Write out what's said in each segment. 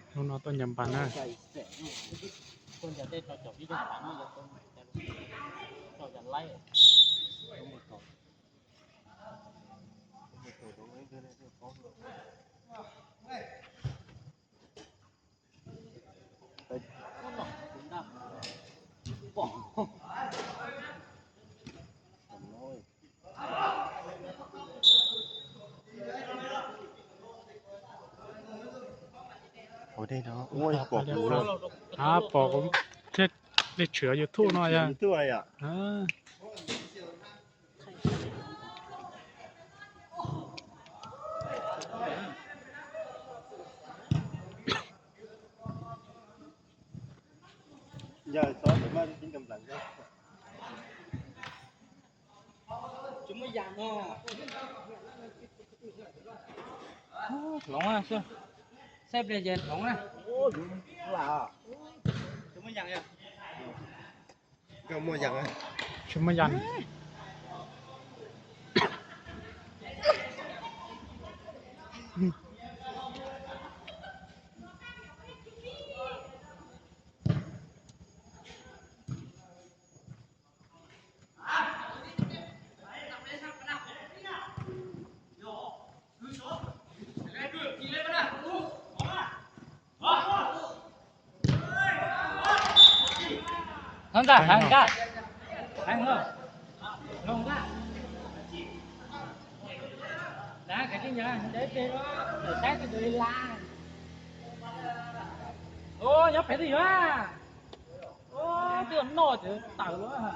Hnub no tuaj ncaws npas na. Pom kuv thiab li tshwm YouTube no yog. Hloov, saib pliag ces hloov na. Tsis muaj yas. Thov ntag, thov ntag. Thov ntag. Ntag, kav tsij ntag, ntev tes, saib tus dua la. Ua nyob pem twg yuav. Ua twb noj ces tawm lawm.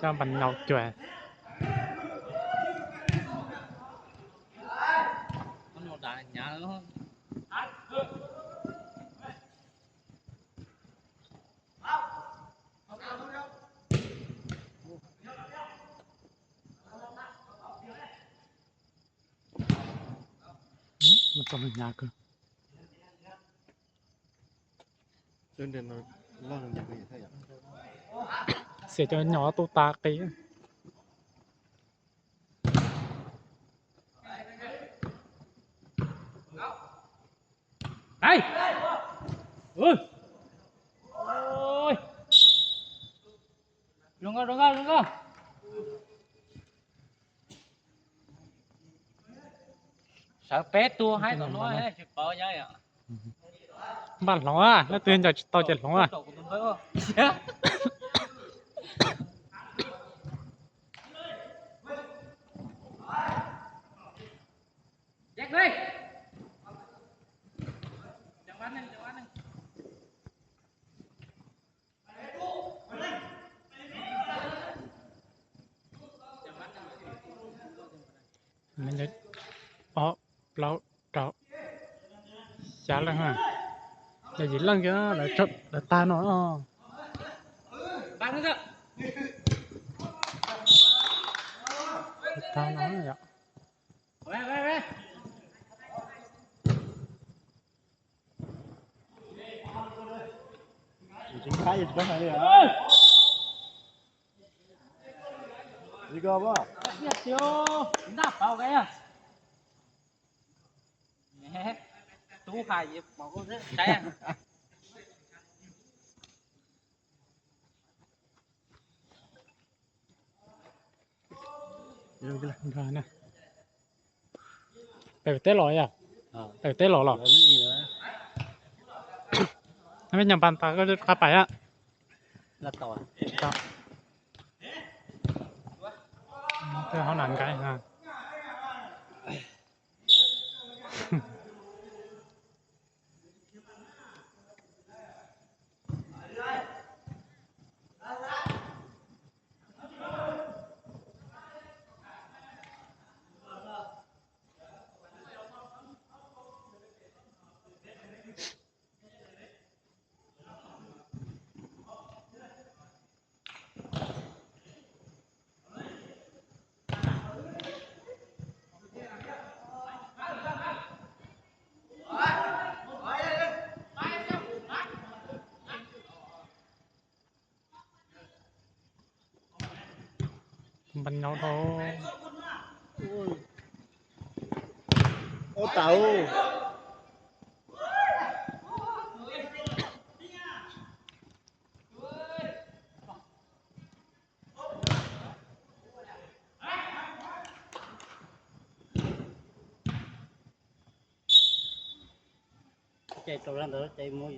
Coj npas nyaus cuag. Mus txog hnyav kawg. Xiam cov nyom tu tas qis. Zoo nkauj, zoo nkauj, zoo nkauj. Sawv peb tug haib tom no tsis paub nyob yom. Npaj hloov, leej twg ncaws tsis tau ces hloov. Ob, plaub, rau, xya leej ha. Yog yim leej kiag lawv tag no. Tag no yom. Tub hais pom koj saib. Pem teb los yog? Pem teb los los? Mej nyob npas tas koj qab pais a. Hauv na nkaib. Npaj nyaub dhau. Ua tas. Ces rau lawm ntawd ces muab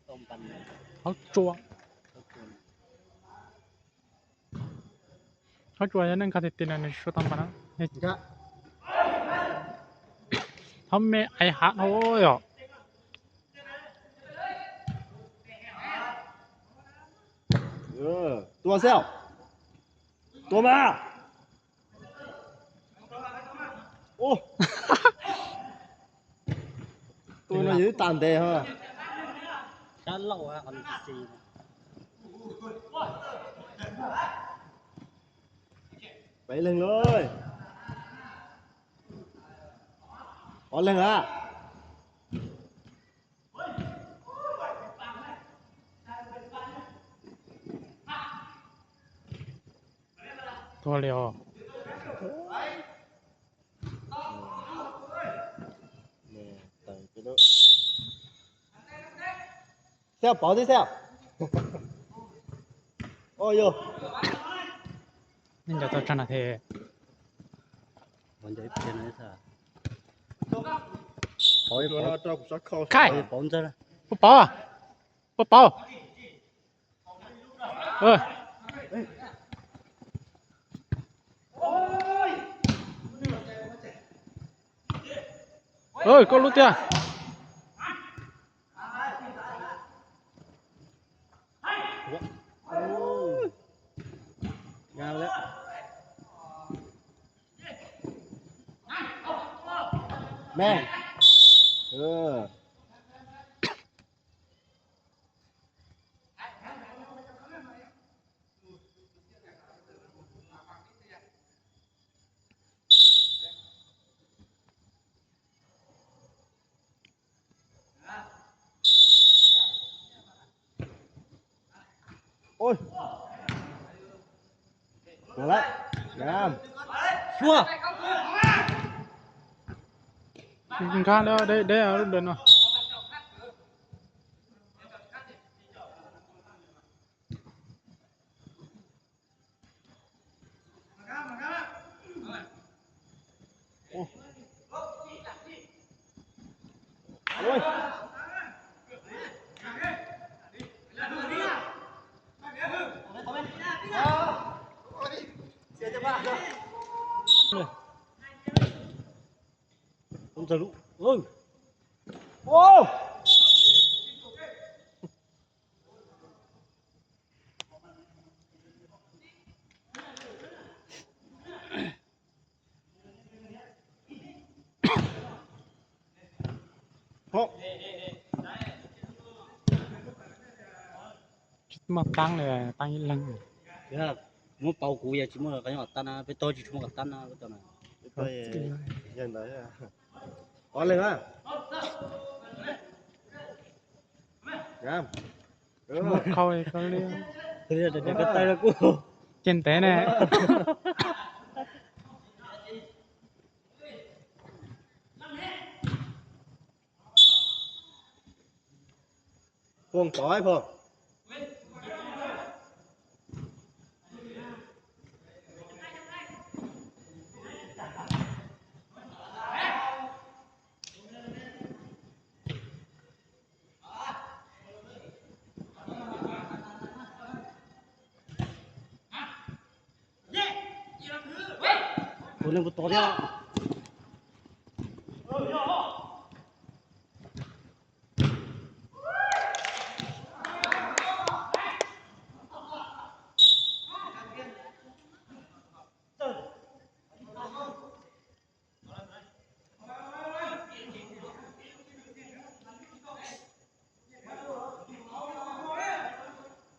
tau npas. Hauv tsua. Hauv tsua yog neej nkag tiag tiag no nws tsis tau npas na. Thov me ais hav dhau yom. Tua xwb. Tua mas. Ub. Tus no yus twb tas ntev ho. Sab laug ha, qhov no tsis xis. Peb leeg lauj. Ob leeg a. Tuag li os. Xab pauv tib xab. Oj yog. Nej nco tau tsag na the. Pauv, pauv, pauv, pauv. Oj, koj lub tiag. Me. Oj. Tuag lawm. Nkag deb deb lub dawm no. Tsis muaj taab li, taab ib leeg. Muab pauv kuv yog tsis muaj qee kom tab na, peb tog tsis muaj kom tab na, peb tog na. Ob leeg na. Tsis muaj khau li ko li. Ces ntev ne. Pog tov pog. Tus neeg puas tov thiab.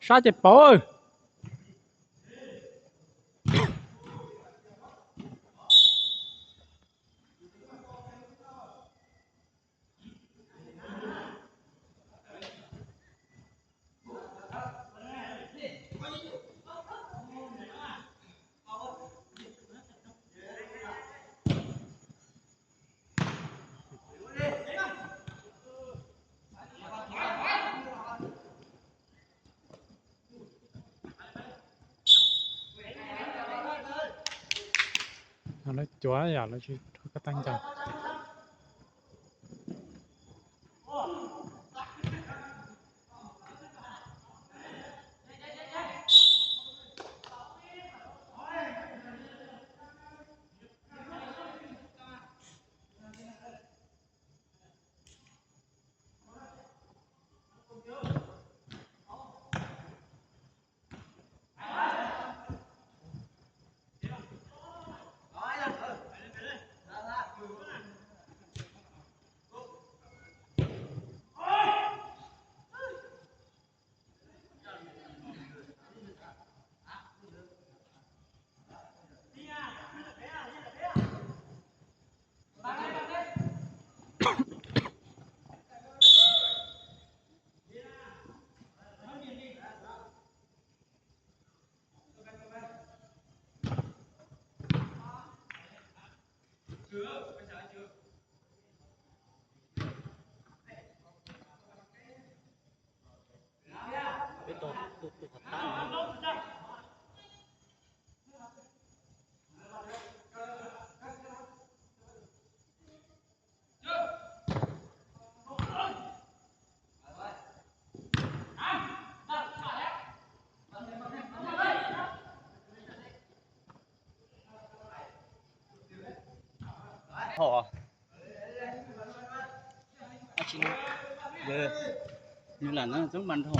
Sab ces pauv. Lawv cuav yam lawv tsis rho kab tag ncaws. Peb tau tus tus qhov tab no. Hov, nws lam no txoob npas nrho.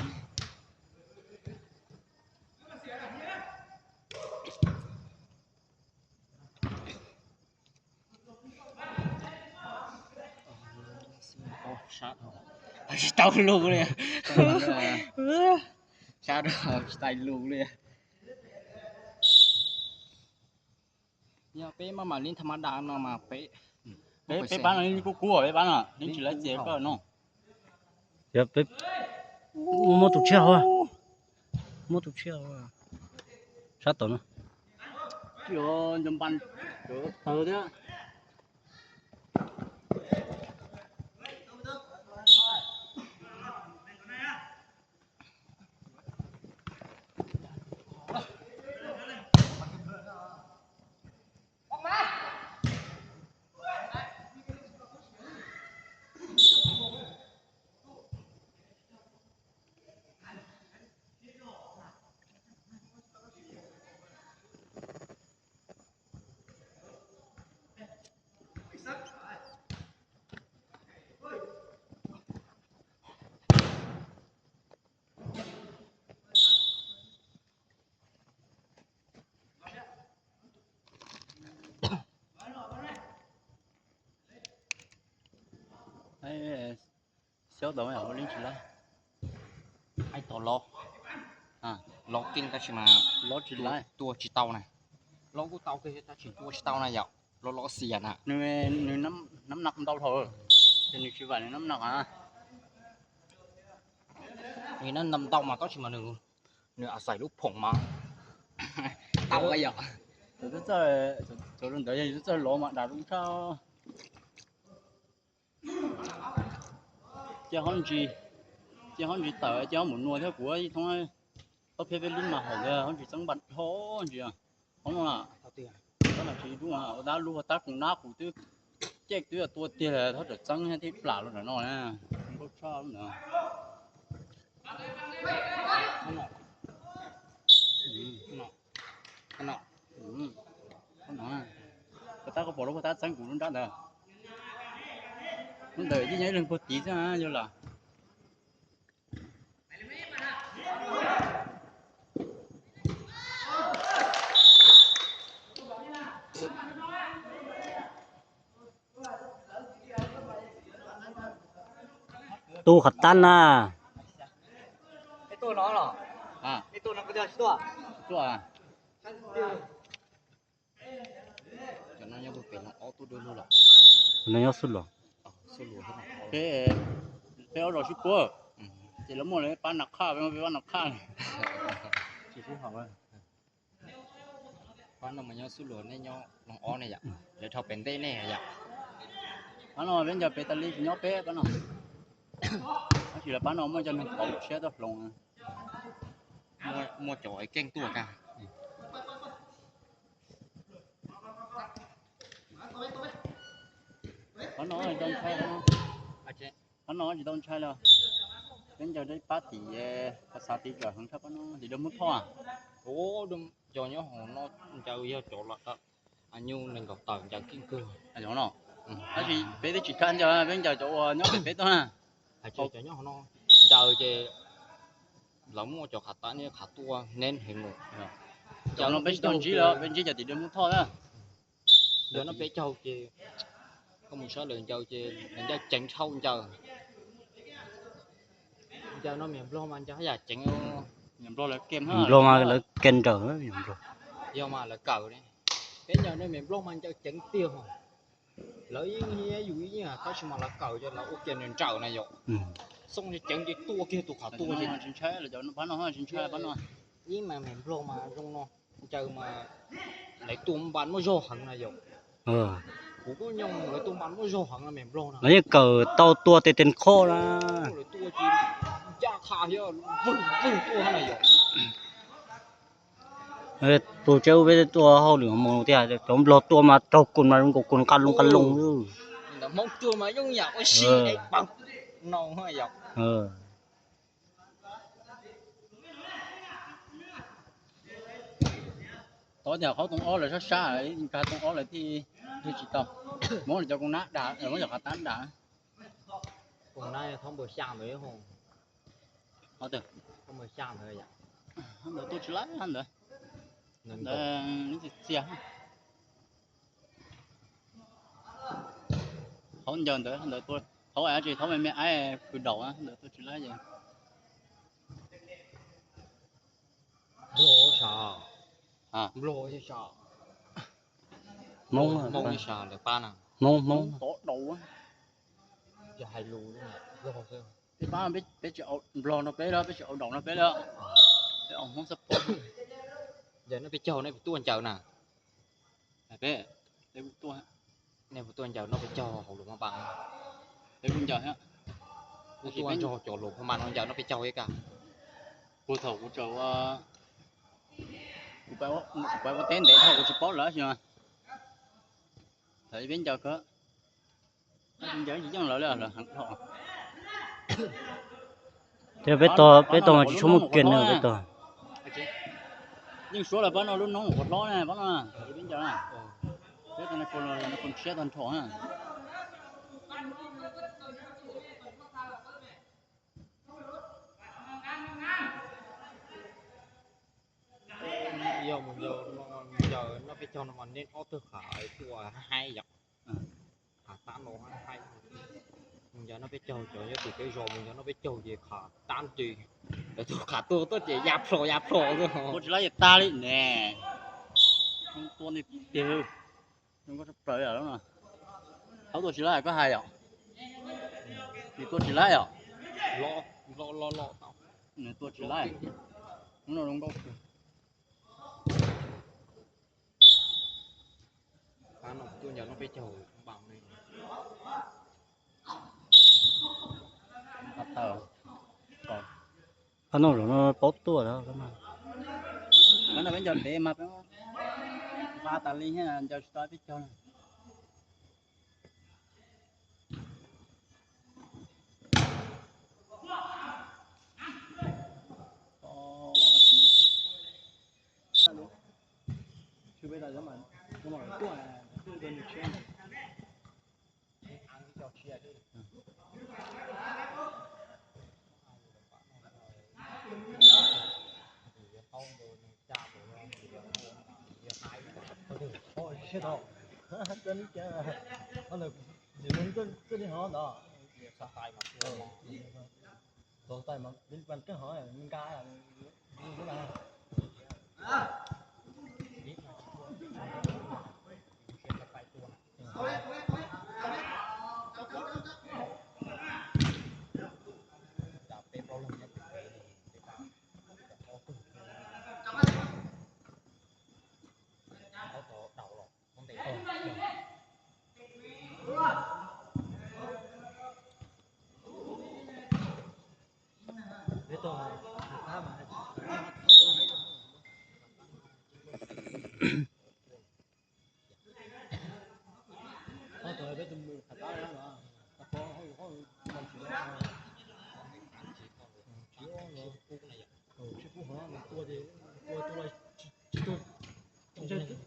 Sab dhau, tsis tau lus li. Sab dhau, tsis tau lus li. Yog peb maj mam li tham ma da no mas peb, peb pab no yeej kub kub, peb pab no yeej tsis laib txias koj no. Yog peb muab tus tshiab hauv, muab tus tshiab hauv sab tod no. Tsis nco npas, tawv thiab. Xyob tau ua li tsis laib. Aib tau los, los keej tab sis mas los tsis laib, tua tsis tau na. Los kuj tau kiag tab sis tua tsis tau na yom. Los los xiam na. Nws nab nab naq ntau dhau, ces nws tsis vam nws nab naq na. Nws nab naq ntau mas tab sis mas nws, nws a xais lub phoom mas tau yom. Cov li ntawd yog yus txawj los mas dag zoo tshaj. Cia hob ntsis, cia hob ntsis tawm, cia hob mus nua thiab kuv ib thoob, tau phiab peb lub mas hais tias hob ntsis txeeb npas dhau ntsis. Qhov no na, tab sis ua dab lub tab koom nab kuv twb, caij twb tua tiag, thov txawm txeeb thiab plam los ntawm no na, nkauj tshaj lub ntawd. Puag ta koj pom lub puag ta txeeb kuv lub nrab ntawd. Lub ntawd yeej nyob ib leeg puag tid xwb yog lawm. Tu qhov tab na. Cov no nyob puag pem no ob tug dua lug los? No nyob xub los. Peb, peb ob zos sib puab, ces lawv muaj lawv pab nas qhaj, peb muaj peb pab nas qhaj. Tsis sib haum. Pab no mas nyob xub los, nej nyob loog ob ne yom, lawv dhau pem ntej nej yom. Pab no peb nco pem tas li tsis nyob peb pab no. Tab sis lawv pab no muaj cov neeg tau tshiab tuaj hloov. Muaj cov keej tuaj kag. Qhov no tsis tau ntshai li. Peb ncaws ib pab tim, xav tim zam heev tshaj pab no tim dawb Hmoob Thoj. Ua, cov nyob hauv no ncaws yog cov lam tawm, nyuj nees nkaum tawm ncaws keej kawg no. Tab sis peb twb tsis kam ncaws, peb ncaws cov uas nyob pem peb tuaj na. Cov nyob hauv no ncaws ces lawv muaj cov qhav tab nyob qhav tuaj neb heev lawm. Cov no peb tsis tau ntsib lawm, peb ntsib cov tim dawb Hmoob Thoj na. Yog no peb caug ces koj mus saib lawv ncaws ces lawv ncaws ceev dhau ncaws. Ncaws no me nplog mas ncaws haj yam ceev. Nplog mas lawv ke nrawm. Yog mas lawv kawm ne. Peb ncaws no me nplog mas ncaws ceev tiag. Lawv yeej yus yeej tab sis mas lawv kawm ces lawv ua kiag nrawm nrawm na yom. Xoo ceev ces tua kiag tus qhav tuaj ces. Ib mas me nplog mas zoo no, ncaws mas lawv tua npas muaj zog heev na yom. Kuv kuj nyob lawv tua npas muaj zog heev na me nplog na. Lawv yeej kawm tau tua tes tes khoj na. Lawv tua ces ncaj qha thiab vwg vwg tuaj na yom. Tus tsev ua peb tua hauj lwm hmo tiag, cov nplog tua mas raug kus mas zoo nkaus kus nqa loo nqa loo xwb. Ntawm Hmoob tuaj mas yooj yam ua si es pawg no yom. Tov tias qhov tooj ob lawv sab sab, nkag tooj ob lawv thiaj yug tsis tau. Hmoob lawv cov koom nab dam, Hmoob cov qhav tab dam. Koom nab thoob npawg xya ntawd, thoob npawg xya ntawd, ntawd tuaj tsis laib ntawd. Ntawd txias txias. Hauv ncaws ntawd, ntawd tuaj, hauv tsis, hauv me me aib kws daum ntawd tuaj tsis laib ces. Nplog, Nplog, Hmoob, Hmoob, Hmoob, tod daus. Peb pab, peb tsis au nplog no peb lawm, peb tsis au daus no peb lawm. Peb au Hmoob xab phob. Yog no peb caug nej puas tuaj ncaws na? Peb, peb kuj tuaj. Nej puas tuaj ncaws no peb caug hauv lus maj npas? Peb kuj ncaws thiab. Kuv tuaj nrog cov lus maj npas no ncaws no peb caug ib kag. Puag thaum kuv tsaws ua, kuv pab ua teb ntev dhau kuv tsis paub lawm tab sis mas thaum peb ncaws kawg. Ncaws tsis yeej lawv li, lawv heev dhau. Thiab peb tog, peb tog mas tsis tshua muaj kiag na peb tog. Yeej suav lawv pab no lub noob qhuav hlob na pab no, peb ncaws na. Peb tog no, no kuv ntshiab tag nrho na. Yog mus ncaws no peb caug no mas nej ob tug qhav tuaj haib yom. Qhav tab no haib. Mus ncaws no peb caug, cov nyob tim peb zos mus ncaws no peb caug ces qhav tab nti. Lawv tus qhav tuaj tuaj ces ya plho ya plho xwb. Tua tsis laib ces tag li ne. Tua nti tiag, zoo nkauj tshaj plaws li lawm no. Thaub tua tsis laib koj hais yom? Nws tua tsis laib yom? Lo, lo, lo, lo tau. Nws tua tsis laib. Hnub no zoo nkauj kawg. Pab no tuaj ncaws no peb caug npas ne. Pab no zaum no paub tuaj lawm. Pab no peb ncaws ntev mas peb nqa tas li thiab ncaws tsis tau peb caug na. Ua ces ua tus los tsis tsis tug.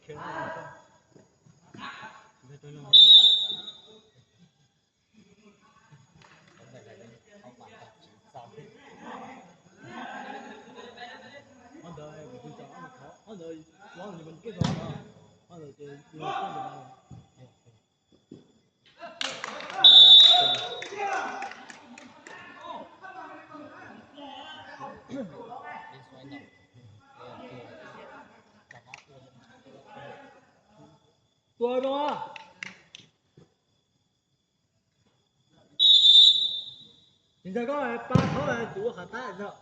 Qhov ntawd kuv tus cov ob ntawd, ob ntawd tus ob ntawd kej no, ob ntawd ces tus no. Tua no. Tsis ntshai koj pab thauj tus ua qhov thab ntag.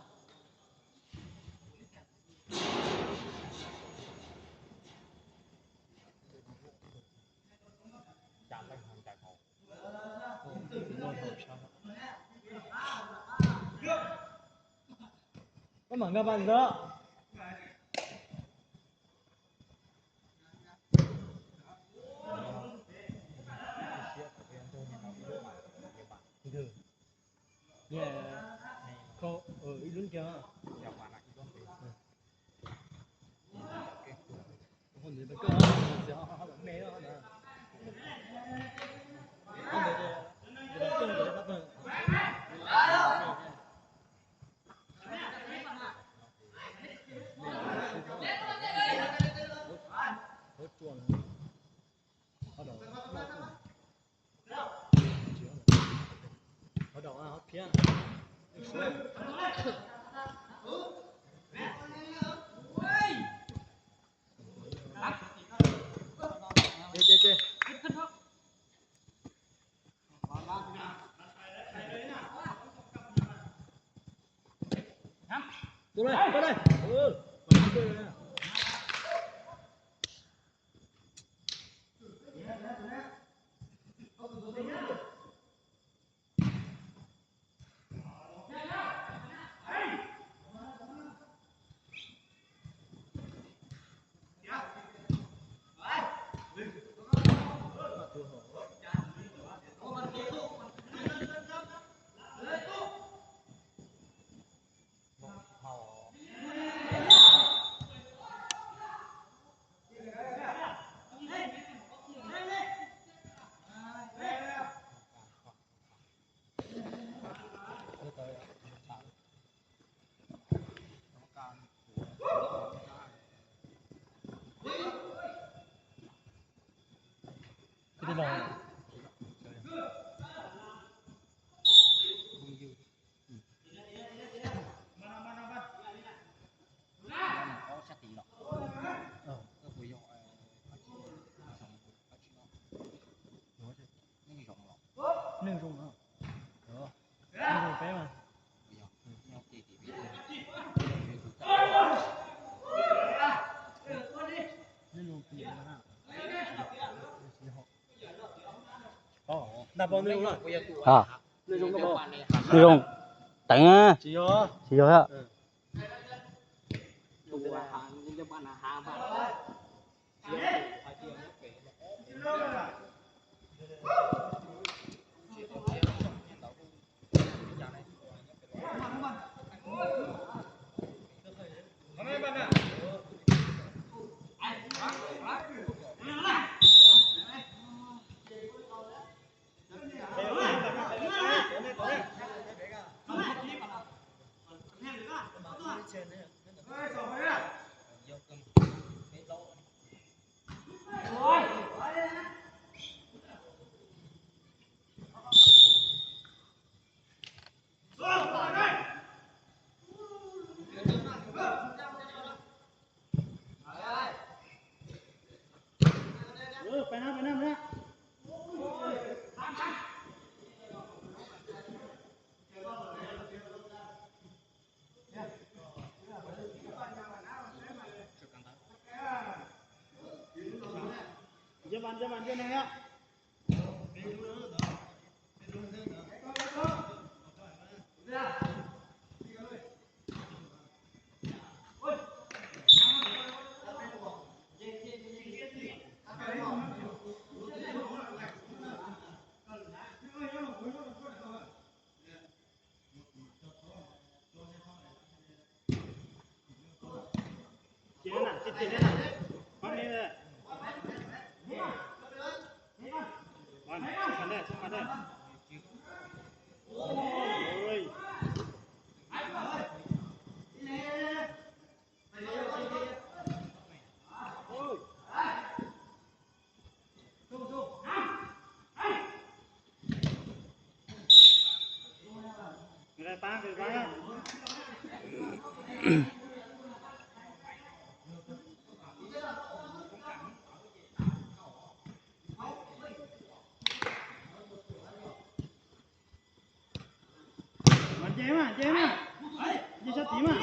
Koj mam nkag pas ntawd. Ib lub kiag. Tua lawm, tua lawm. Neeg zoo no. Neeg zoo peb mas. Nta pau neeg zoo na. Neeg zoo na pau. Neeg zoo teev. Tsis yog. Tsis yog. Nce mas, nce mas. Nce sab tid mas.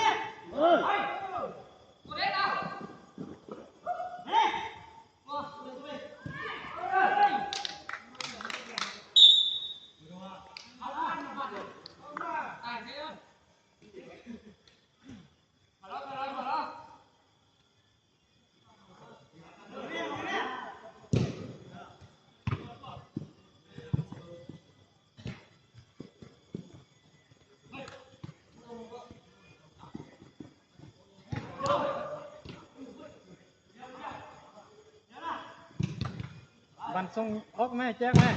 Npam xoo ob me, cab me.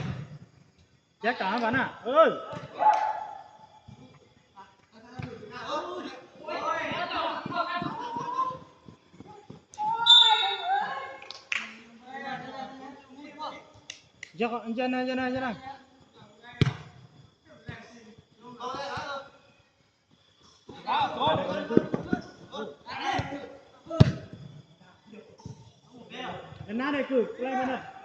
Cab kam npam na. Nce na, nce na, nce na. Nab dai kws play na.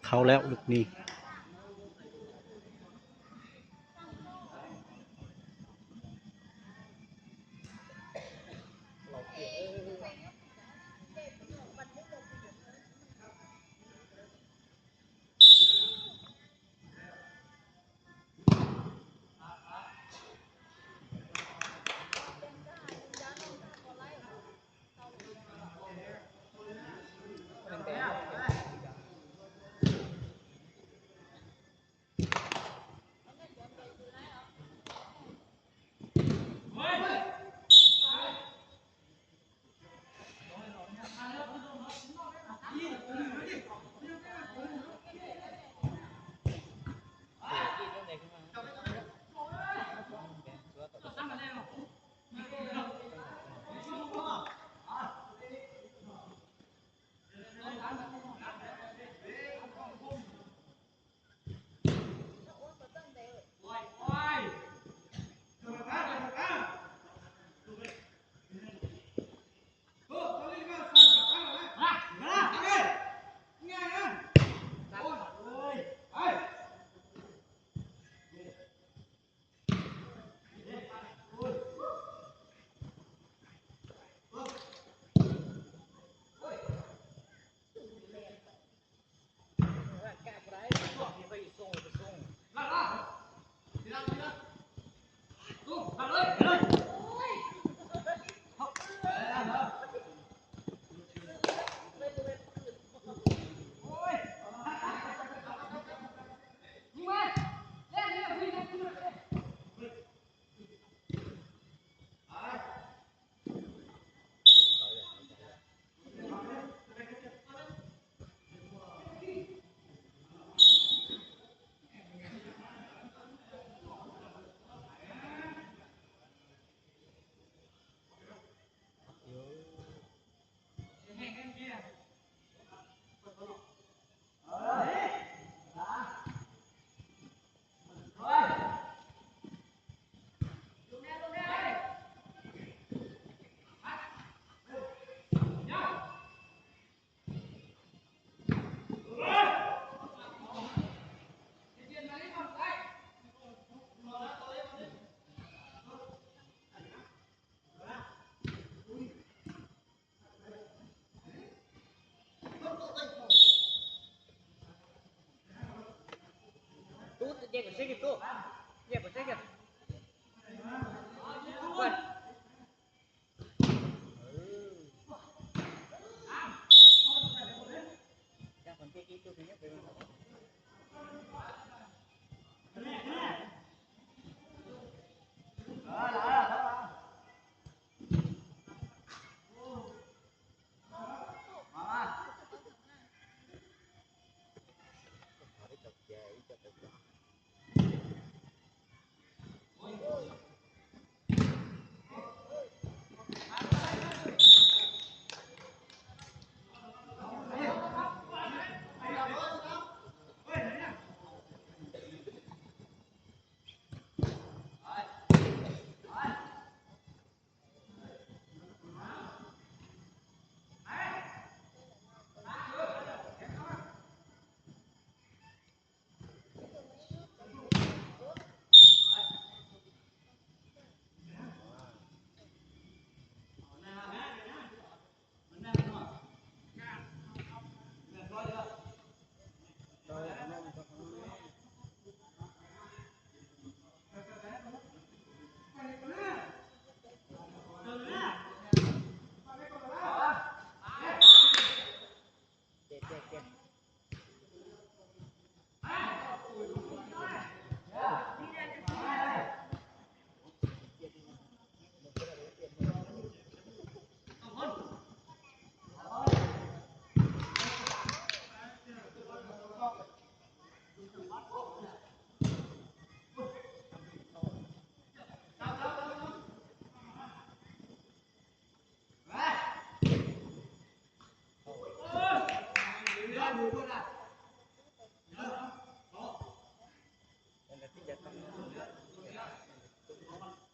เข้าแล้วลูกนี้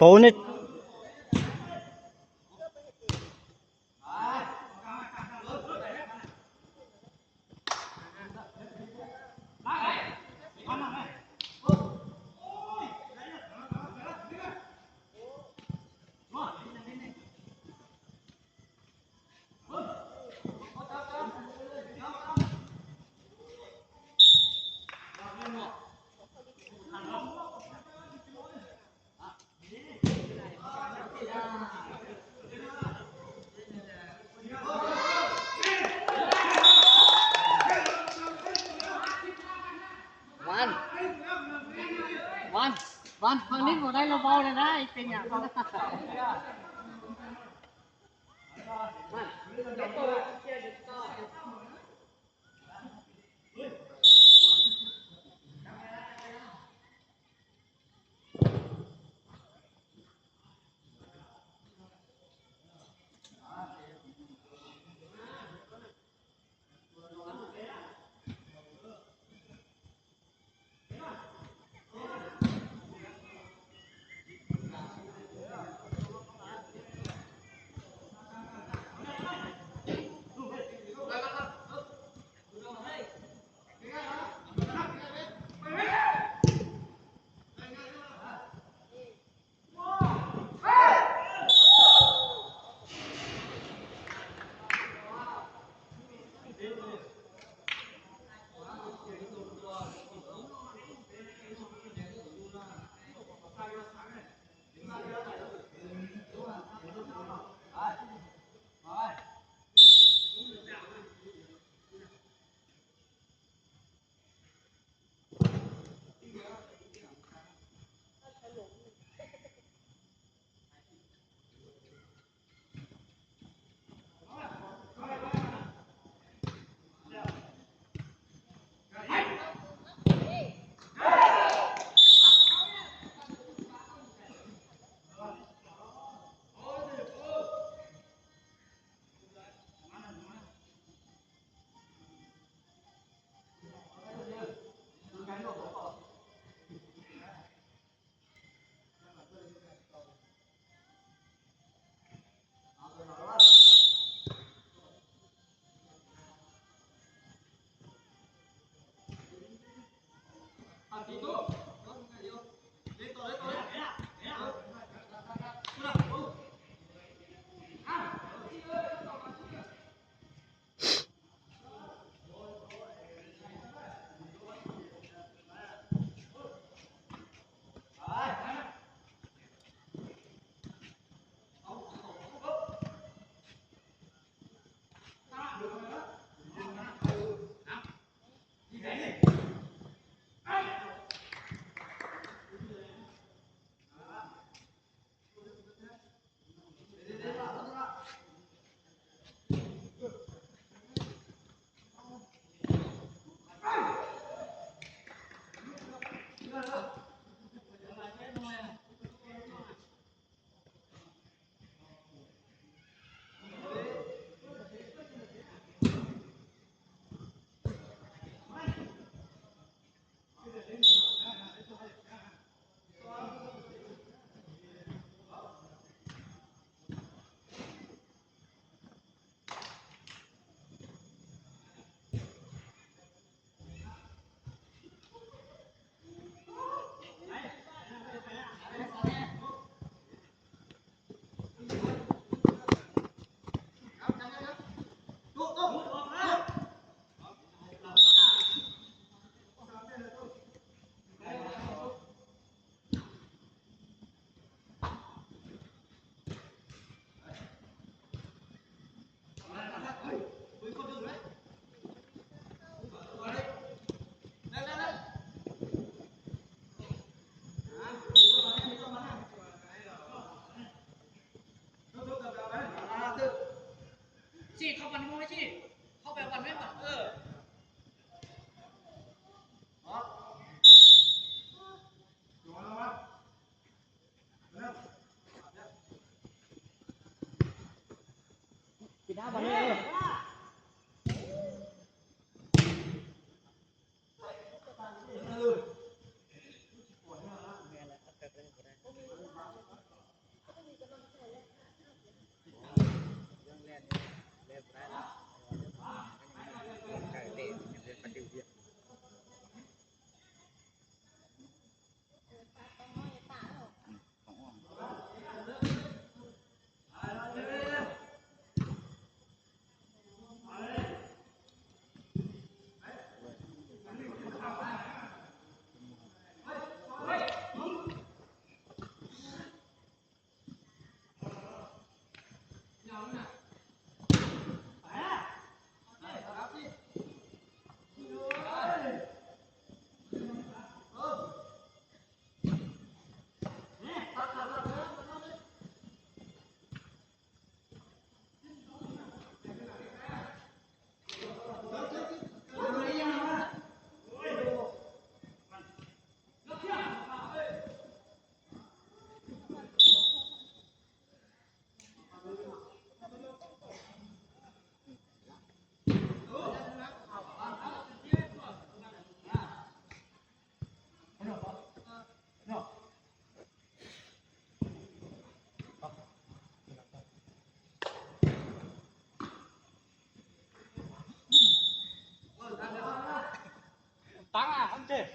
Pauv nej. Văn, Văn, Văn, thằng Linh vào đây là vào rồi đấy, cái nhà con. Văn, cái cô kia đừng to. Tang ah, không chết.